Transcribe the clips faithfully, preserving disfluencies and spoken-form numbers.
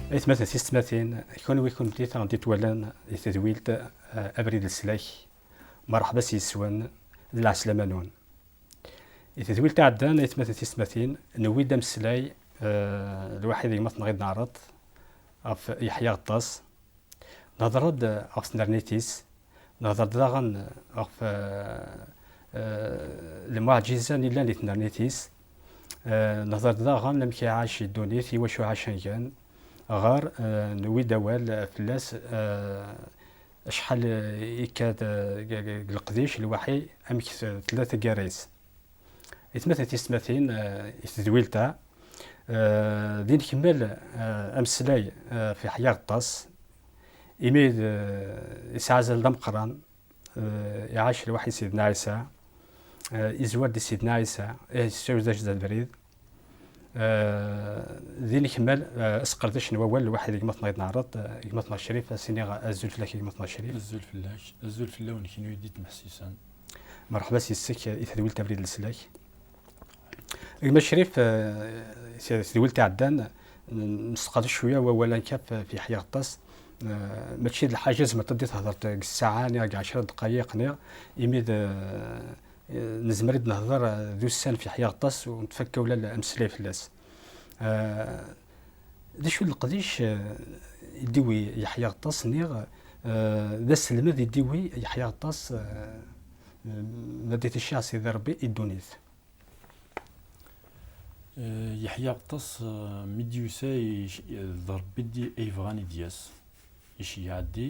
Aytmaten tisetmatin, kunwi kunti taɣ-d-itwalan i tedwilt, eh, Abrid n Leslak, merḥba s yes-wen, d lɛeslama-nwen. I tedwilt iɛeddan, aytmaten tisetmatin, newwi-d ameslay, eh, lwaḥid i gma-tneɣ i d-neɛreḍ, ɣef Yeḥya Ɣeṭṭas. Nehder-d ɣef tnernit-is, nehder-d daɣen ɣef, eh, eh, lmuɛǧiza n yellan di tnernit-is, eh, nehder-d daɣen amek iɛac i ddunit, i wacu iɛac angan, ɣer, eh, newwi-d awal fell-as, eh, acḥal, eh, ikka d, eh, g-, g-, g leqdic, lwaḥi, amek t-, tella taggara-is. Aytmaten tisetmatin, eh, i tedwilt-a, eh, di nkemmel, eh, ameslay, eh, ɣef Yeḥya Ɣeṭṭas, imi d, eh, yesɛa azal d ameqqran, eh, iɛac lwaḥi Sidna Ɛisa, eh, izwar di Sidna Ɛisa, eh, yessawed-as-d abrid. Eh, di nkemmel, eh, asqerdec n wawal, lwaḥid i gma-tneɣ i d-neɛreḍ, eh, gma-tneɣ Crif, ad s-iniɣ azul fell-ak a gma-tneɣ Crif. Azul fell-ak, azul fell-awen kenwi d-ittmeḥsisen. Merḥba s yes-k i tedwilt Abrid n Leslak. Gma Crif, eh, s-, tedwilt iɛeddan, n-, nesqerdec cwiya wawal ankaf f Yeḥya Ɣeṭṭas. Eh, mačči d lḥaǧa zemreḍ ad d-thedreḍ deg ssaɛa, niɣ deg ɛecra ddqayeq, niɣ imi d, eh, nezmer ad d-nehder, eh, d ussan f Yeḥya Ɣeṭṭas u netfakka ula ameslay fell-as. Eh, d acu n leqdic, eh, i d-iwi Yeḥya Ɣeṭṭas, niɣ, eh, d aselmed i d-iwi Yeḥya Ɣeṭṭas, eh, ma d-iticaɛ Sidi Ṛebbi i ddunit? Eh, Yeḥya Ɣeṭṭas, eh, mi d-yusa, i-, d Ṛebbi d-, i yebɣan i d-yas. Iceyyeɛ-d-i,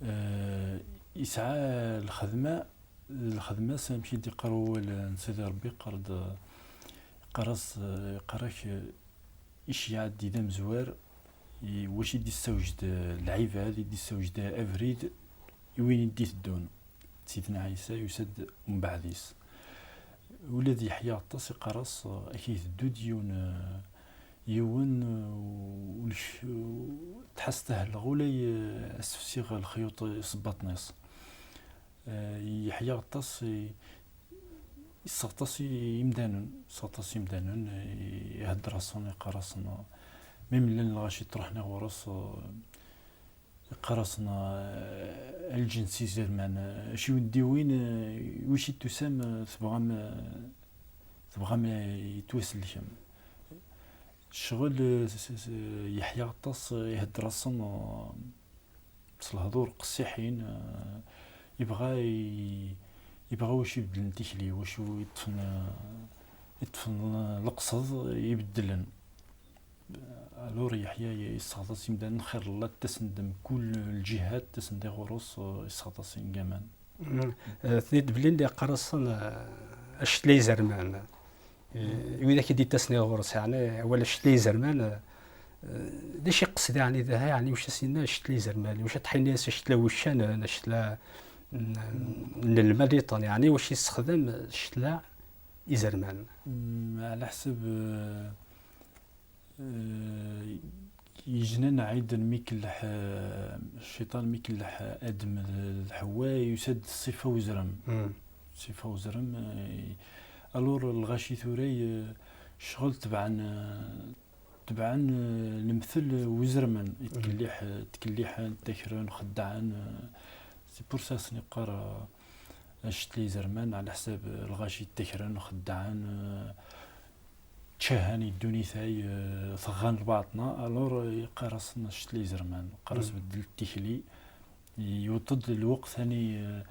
eh, yesɛa lxedma, lxedma-s, amek i d-iqqar wawal n Sidi Ṛebbi, yeqqar-d, yeqqar-as, yeqqar-ak, iceyyeɛ-d-i d amezwar, i wacu i d-issawjed, eh, lɛibad, i d-issawjed, eh, abrid i win i d-iteddun. Sidna Ɛisa yusa-d umbeɛd-is. Ula d Yeḥya Ɣeṭṭas iqqar-as, eh, ak iteddu-d yiwen, eh, yiwen, eh, ulac, eh, tḥas tahleɣ ula, eh, as-fsiɣ lexyuṭ isebbaṭen-is. Eh, Yeḥya Ɣeṭṭas i-, isseɣtas i-, imdanen, isseɣtas imdanen, i-, ihedder-asen, iqqar-asen, mi llan lɣaci ṭṭruḥen ɣur-s, eh, iqqar-asen, eh, a lǧens izerman, eh, acu i wen-d-iwin, eh, i wacu i d-tusam, eh, tebɣam, eh, tebɣam, eh, yettwasellkem. Ccɣel, eh, s-, s-, s-, Yeḥya Ɣeṭṭas, eh, ihedder-asen, eh, s lehdur qessiḥin, eh, yebɣa i-, yebɣa wacu ibeddlen tikli, wacu iṭṭfen, eh, iṭṭfen, eh, leqsed ibeddlen. Alors Yeḥya yesseɣtas imdanen, xir n Allah ttasen-d mkul lǧihat, ttasen-d ɣur-s, eh, yesseɣtas ingaman. Mhm. Eh, tnid belli ndi qqar-asen, eh, acetla izerman. Eh, i widak i d-ittasen ɣur-s, yeɛni, awal acetla izerman, eh, d acu iqsed, yeɛni, daha, yeɛni, wacu as-yenna acetla izerman? Wacu ad tḥini-as acetla wuccanen, acetla n, n lmaliṭen, yeɛni, wacu yessexdam acetla izerman? Mm, ɛla ḥsab, eh, eh, yejnan ɛiden mi kelleḥ, eh, cciṭan mi kelleḥ Adem d, d Ḥewwa, yusa-d ṣṣifa uzrem. Mm. Ṣṣifa uzrem, eh, alors lɣaci tura, eh, ccɣel tebɛen, eh, tebɛen, eh, lemtel uzermen, i Mm. tkelliḥ, eh, ttkelliḥen, ttakren, xeddɛen, eh, c'est pour ça asen-iqqar, eh, acetla izerman, ɛla ḥsab, eh, lɣaci ttakren, xeddɛen, eh, ttcahan i ddunit-ay, eh, teɣɣan lbaṭna, alors, eh, yeqqar-asen acetla izerman, yeqqar-as Mm. beddel tikli, yewweḍ-d lweqt ani, eh,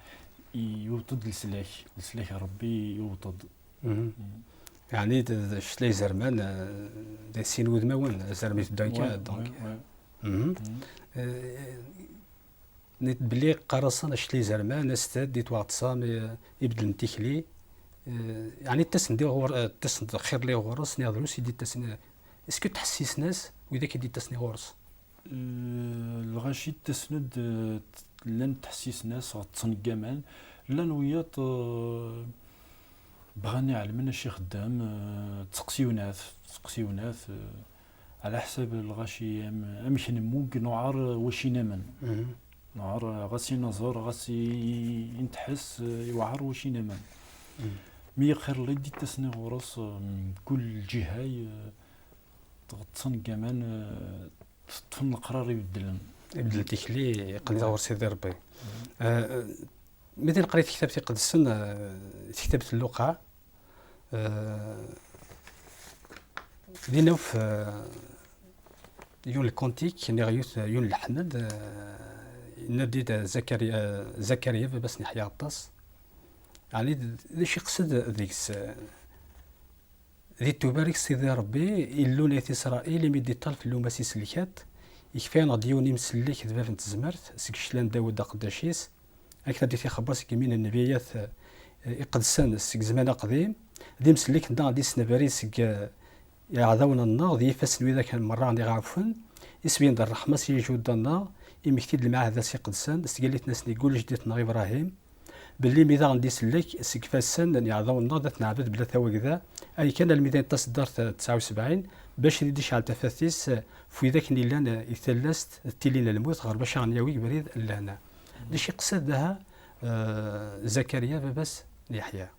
yewweḍ-d leslak, leslak n Ṛebbi yewweḍ-d. Mhm. Mm. Yeɛni d, d acetla izerman, eh, d sin wudmawen, azrem iteddu akka, Ouais, donc. Ouais, ouais. Mhm. Mm. Eh, Nit belli qqar-asen acetla izerman, as-t-id i twaɣeḍ-sam, eh, ibeddlen tikli. Eh, yeɛni ttasen-d ɣur-, eh, ttasen-d xir li ɣur-s, niɣ drus i d-ittasen, eh, est-ce que ttḥessisen-as widak i d-ittasen ɣur-s? Eh, lɣaci ttasen-d, eh, t-, llan ttḥessisen-as, ɣeṭṭsen deg aman. Llan wiyaḍ, eh, bɣan iɛelmen acu ixeddem, eh, ttseqsiwen-at, ttseqsiwen-at, eh, Ɛla ḥsab lɣaci, am-, amek nemmug, nuɛer wac i namen. Nuɛer ɣas i naẓer, ɣas i, i netḥess, yewɛer wac i namen. Mi yexir lli d-ittasen ɣur-s, mm, kul lǧiha, eh, tɣeṭṭsen deg aman, eh, teṭṭfen leqrar ibeddlen. Ibeddel tikli, iqqen ɣer Sidi Rebbi. Eh, mi d neqra i tektabt iqedsen, eh, tektabt n Luqa, eh, din naf, eh, yiwen lkantik, niɣ yiwet, yiwen leḥmed, eh, yenna-d-id Zakari-, eh, Zakariya, baba-s n Yeḥya Aṭas. Ɛni d, d acu iqsed deg-s? Di tubarik Sidi Rebbi, Illu n At Isṛayil, imi d-iṭṭal fell-um a s-iselkat, ikfa-yaneɣ-d yiwen imsellek d bab n tezmert, seg ccla n Dawed aqeddac-is, akken ad d-ixebber seg imi n nnbiyat, eh, iqedsen seg zzman aqdim, d imsellek-nneɣ ad d-isnebri seg, eh, iɛdawen-nneɣ, d yifassen widak merra i ɣ-iɛufen, iswi-d ṛṛeḥma s yijuda-nneɣ, imekti-d lmeɛhda s iqedsen, s tgellit-nsen i yeggullej-d-iten Ibṛahim, belli mi daɣen d-isellek seg ifassen n yiɛdawen-nneɣ, ad t-neɛbed bla tawagda, ayen kan almi d ayen taseddart tesɛa u sebɛin, bac ad d-icɛel tafat-is f widak n illan i tallast d tili n lmut, ɣer bac a ɣ-n-yawi deg ubrid n lehna. D acu iqsed daha, eh, Zakariya, baba-s n Yeḥya?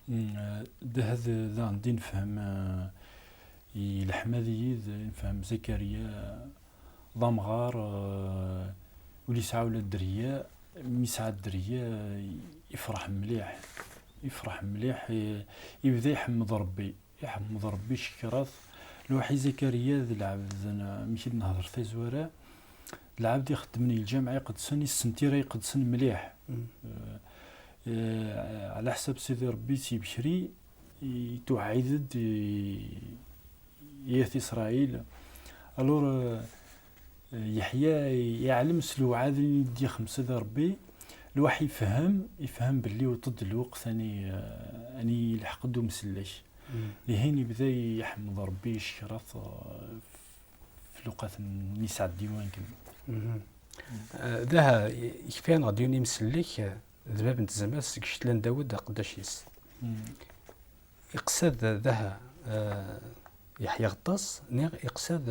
Mm, eh, daha d, daɣen d-, nefhem, eh, i leḥmadi-yi d, nefhem Zakariya d amɣar, eh, ur yesɛa ula dderya, mi yesɛa dderya, eh, yefreḥ mliḥ, yefreḥ mliḥ, eh, yebda iḥemmed Rebbi, iḥemmed Rebbi, icekkeṛ-it. Lwaḥi Zakariya d lɛebd n, amek i d-nehder tazwara, d lɛebd ixeddmen i lǧameɛ iqedsen, i ssentira iqedsen mliḥ. Eh, eh, ɛla ḥsab Sidi Rebbi s ibekri, itewɛid-d i, i At Isṛayil. Alors, eh, Yeḥya iɛlem s lewɛadi i d-ixdem Sidi Rebbi, lwaḥi ifhem, ifhem belli iwweḍ-d lweqt ani, eh, ani yelḥeq-d umsellek. Dihin ibda iḥemmed Rebbi, icekkeṛ-it, eh, f luqat n yisɛeddi wanken. Eh, daha, i-, ikfa-yaneɣ-d yiwen imsellek, eh, d bab n tzemmar seg ccetla n Dawed aqeddac-is. Iqsad daha, eh, Yeḥya Aṭas, niɣ iqsad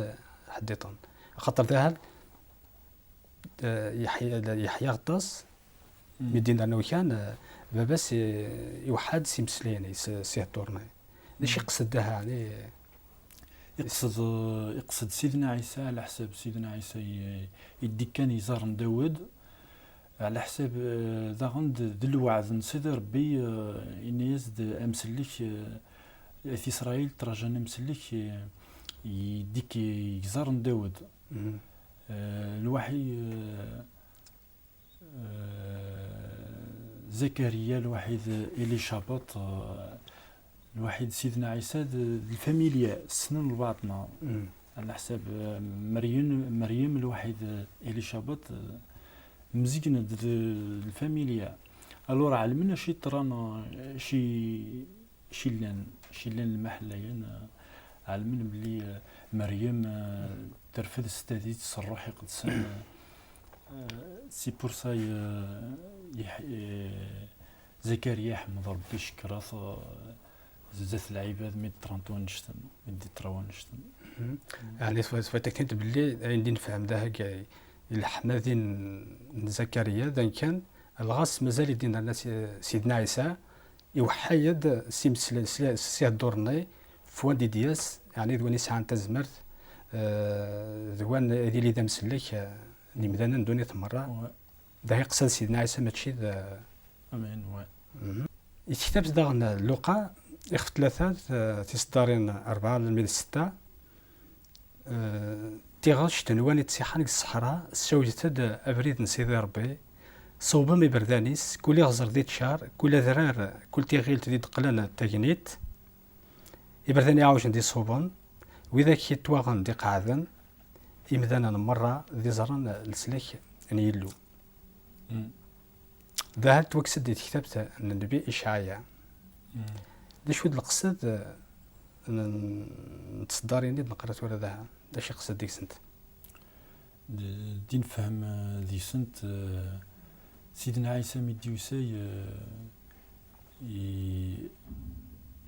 ḥedd iṭen? Axaṭer daha, eh, Yeḥya, Yeḥya Aṭas, mi d-yennerna ukan, eh, baba-s i-, iweḥḥa-d s imeslayen-is, s ihedduren-is. D acu iqsed daha, ɛni? Iqsed, iqsed Sidna Ɛisa, ɛla ḥsab Sidna Ɛisa i, i d-ikkan iẓar n Dawed. Ɛla ḥsab, eh, daɣen d, d lweɛd n Sidi Rebbi, eh, yenna-yas-d amsellek, eh, At Isṛayil ṭṭrajan amsellek, eh, i d-ik-, iẓar n Dawed. Eh, lwaḥi, eh, eh, Zakariya, lwaḥi d Ilicabaṭ, eh, lwaḥi d Sidna Ɛisa d, d lfamilya, ssnen lbaɛḍ, neɣ? Ɛla ḥsab, eh, Meryem, Meryem, lwaḥi d Ilicabaṭ, eh, mzegnen-d d, d lfamilya. Alors, ɛelmen acu yeḍran, eh, acu, acu yellan, acu yellan lmaḥella-yan, eh, ɛelmen belli, eh, Meryem, eh, terfed s tadit s Ṛṛuḥ Iqedsen, eh, eh, c'est pour ça, eh, Yeḥ-, eh, Zakariya iḥemmed Ṛebbi, icekkeṛ-it, eh, zdat lɛibad mi d-ṭṭrant wannect-en, mi d-iṭṭra wannect-en. Ɛni tebɣiḍ, tebɣiḍ ad k-tiniḍ belli ayen d-nefhem daha i leḥmadi n, n Zakariya, d ayen kan, lɣas mazal i d-yennerna si-, Sidna Ɛisa, iweḥḥa-yad s imesla-, s, s ihedduren-nni, f wanda i d-yas, ɛni d win yesɛan tazmert, eh, d win ad yili d amsellek, eh, n yimdanen n ddunit merra. Daha iqsad Sidna Ɛisa, mačči d, eh, Amin, ouais. I tektabt daɣen Luqa, ixef tlata, eh, tiseddarin rebɛa almi d setta, eh, tiɣect n win ittṣiḥan deg ṣṣeḥra, ssawlet-d abrid n Sidi Ṛebbi, ṣewbem iberdan-is, kul iɣzer di tcar, kul adrar, kul tiɣilt di d-qqlen d tagnit, iberdan iɛewjen d iṣuben, widak ittwaɣen d iqeɛden, imdanen merra d iẓren leslak n Yillu. Daha tettwakkes-d di tektabt n Nnbi Icɛaya. D acu i d leqsed n, n tseddarin i d-neqra tura daha? D acu iqsed deg-sent? D, d nefhem, eh, deg-sent, eh, Sidna Ɛisa mi d-yusa, eh, i-,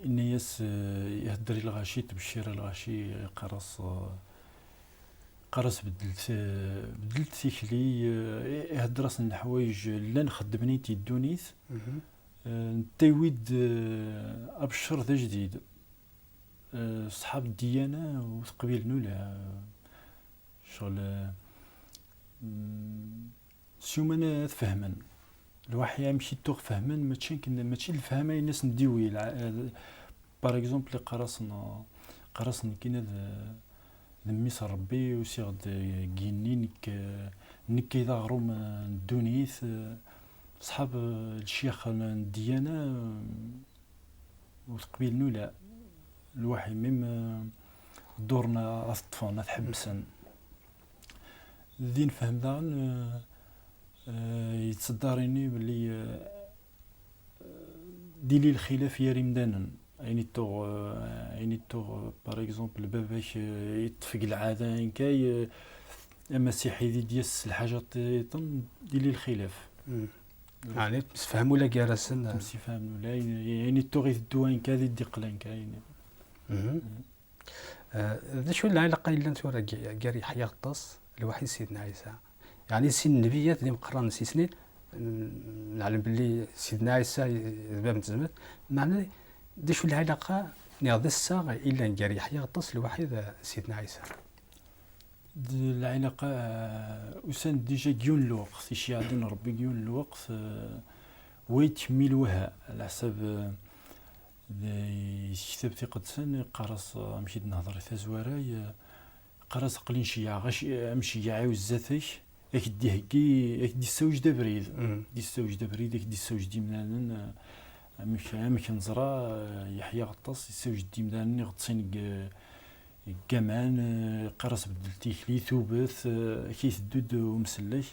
inna-yas, eh, ihedder i lɣaci, tbeccir i lɣaci, iqqar-as, eh, Qqar-as beddlet, eh, beddlet tikli, eh, ihedder-asen leḥwayeǧ llan xeddmen-it i ddunit. Mhm. Eh, netta yewwi-d, eh, abeccer d ajdid. Eh, ṣṣḥab ddiyana ur t-qbilen ula. Ccɣel, eh, mm, s yuman ad fehmen. Lwaḥi amek i tuɣ fehmen, mačči akken, mačči lefhama ines n diwi. Lɛ-, eh, par exemple, iqqar-asen, iqqar-asen nekkin ad, d mmi-s n Rebbi, usiɣ-d, eh, deg yigenni, nekk, eh, nekk i d aɣrum, eh, n ddunit, eh, ṣṣḥab, eh, lecyax n ddiyana, eh, ur t-qbilen ula. Lwaḥi mim, eh, dduren ad t-ṭṭfen, ad t-ḥebbsen. Din fhem daɣen, eh, eh, yetteddarini belli, eh, d-ili lxilaf gar imdanen. Ayen i tuɣ, eh, ayen i tuɣ, eh, par exemple, baba-k, eh, yeṭṭef deg lɛada ankay, eh, amasiḥi di d-yas s lḥaǧa tiṭen, d-ili lxilaf. Mm. Ɛni temsefham ula gar-asen? Temsefham ula, ayen, ayen i tuɣ iteddu ankay, di d-iqqel ankay. Mhm. Mm. Eh, d acu n lɛilaqa yellan tura g-, gar Yeḥya Aɣeṭṭas, lwaḥi d Sidna Ɛisa? Yeɛni sin nnbiyat d imeqqranen sisnin, n-, neɛlem belli Sidna Ɛisa d bab n tezmert, meɛna d acu n lɛilaqa neɣ d assaɣ yellan gar Yeḥya Aɣeṭṭas, lwaḥi d Sidna Ɛisa? D lɛilaqa, eh, usan-d dija deg yiwen n lweqt, iceyyeɛ-d Rebbi deg yiwen n lweqt, eh, wa yettkemmil waha, ɛla ḥsab, eh, d, di tektabt iqedsen, iqqar-as, eh, amek i d-nehder i tazwara, eh, iqqar-as, aql-i nceyyeɛ, ɣac, eh, amceyyeɛ-iw zdat-k, ad k-d-iheggi, ad k-d-issewjed abrid. Mm. D-issewjed abrid, ad k-d-issewjed imdanen, eh, amek, amek neẓra, eh, Yeḥya Aɣeṭṭas issewjed imdanen iɣeṭṭsen deg, deg aman, eh, iqqar-as beddel tikli, tubet, eh, akka iteddu-d umsellek.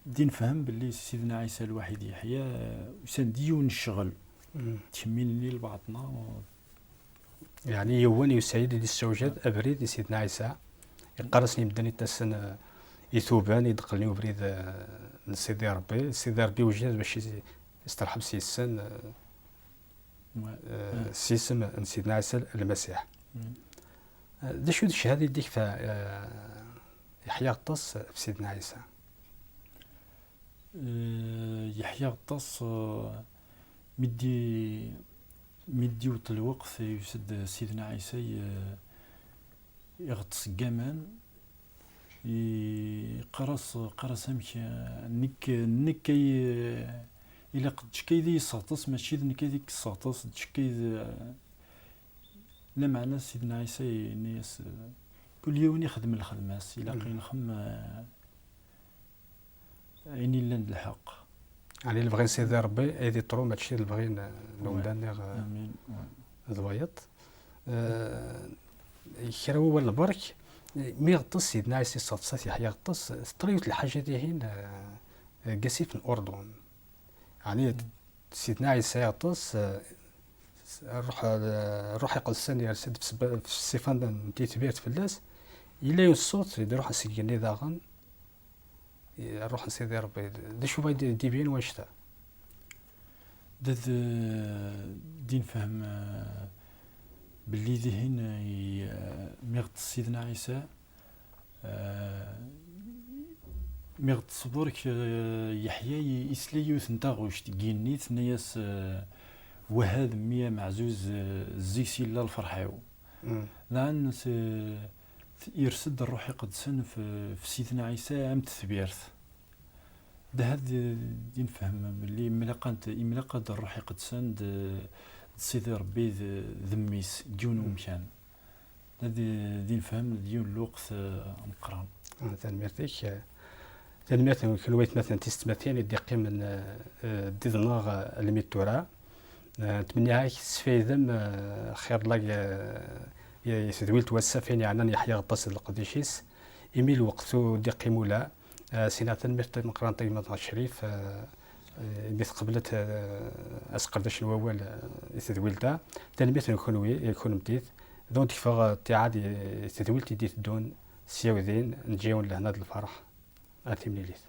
Din fhem belli Sidna Ɛisa lwaḥi d Yeḥya, eh, usan-d yiwen n ccɣel. Mm. Ttkemmilen i lbaɛḍna. Yeɛni yiwen yusa-d ad d-issewjed abrid i Sidna Ɛisa. Yeqqar-asen i medden ittasen, eh, ituban, i d-qqlen i ubrid, eh, n Sidi Rebbi. Sidi Rebbi yewjed bac is-, isterḥeb s-, yes-sen, eh, Ouais. Eh, s yisem n Sidna Ɛisa Lmasiḥ. Mm. Eh, d acu d ccahada i d-ikfa, eh, Yeḥya Aɣeṭṭas ɣef Sidna Ɛisa? Eh, Yeḥya Aɣeṭṭas, eh, mi d-, mi d-iwweḍ lweqt, yusa-d Sidna Ɛisa, eh, iɣeṭṭes deg aman, i-, iqqar-as, iqqar-as amek, eh, nekk, nekk ay, eh, ilaq d kečč ay d iyi-sseɣṭes, mačči d nekk ay d k-sseɣṭes, d kečč ay d, eh, lameɛna Sidna Ɛisa yenna-yas, eh, kul yiwen ixdem lxedma-s, ilaq Mm. i nxem, eh, ayen yellan d lḥeqq. Ɛni lebɣi n Sidi Rebbi ay d iṭru, mačči d lebɣi n, n Ouais. umdan neɣ, eh, Amin. Ouais. d wayeḍ. Eh, kra wawal lberk, mi iɣeṭṭes Sidna Ɛisa, isseɣtes-it Yeḥya Aɣeṭṭas, teṭṭer yiwet lḥaǧa dihin, eh, deg asif n Urdun. Ɛni Mm. Sidna Ɛisa iɣeṭṭes, eh, s-, Ṛṛuḥ, eh, Ṛṛuḥ Iqedsen yers-d f sseba-, f ṣṣifa n, n titbirt fell-as, yella yiwen ṣṣut i d-iṛuḥen seg igenni daɣen, i-, Ṛṛuḥ n Sidi Ṛebbi. D acu bɣa d-, d-ibin wannect-a? D, d, din fhem, eh, belli dihin, eh, i, eh, mi iɣeṭṭes Sidna Ɛisa, eh, mi iɣeṭṭes ɣur-k, eh, Yeḥya, i-, isla yiwet n taɣect deg yigenni, tenna-yas, eh, "Waha d mmi ameɛzuz, eh, zik-s yella lferḥ-iw." Mm. Daɣen s-, t-, yers-d Ṛṛuḥ Iqedsen f, f Sidna Ɛisa am tetbirt. D ahat d, d nefhem belli imlaq ad, imlaq ad Ṛṛuḥ Iqedsen d, d Sidi Ṛebbi d, d mmi-s, deg yiwen Mm. umkan. D, d nefhem d yiwen n lweqt, eh, ameqqran. Ah, tanemmirt-ik. Tanemmirt-nwen kenwi aytmaten tisetmatin i d-iqqimen, eh, eh, d-iḍen-aɣ, eh, almi d tura. Eh, ttmenniɣ-ak tesfaydem, eh, xir lag, eh, i, i tedwilt wass-a f ayen yeɛnan Yeḥya Aɣeṭṭas d leqdic-is. Imi lweqt ur d-iqqim ula, eh, sinaɣ tanemmirt tameqqrant a gma Ccrif, eh, eh, imi tqeblet, eh, asqerdec n wawal, eh, i tedwilt-a. Tanemmirt n kenwi, i kennemtit. D awen-d-kfeɣ, eh, ttiɛad i, i tedwilt i d-iteddun sya u din, neǧǧa-yawen lehna d lferḥ. Ar timlilit.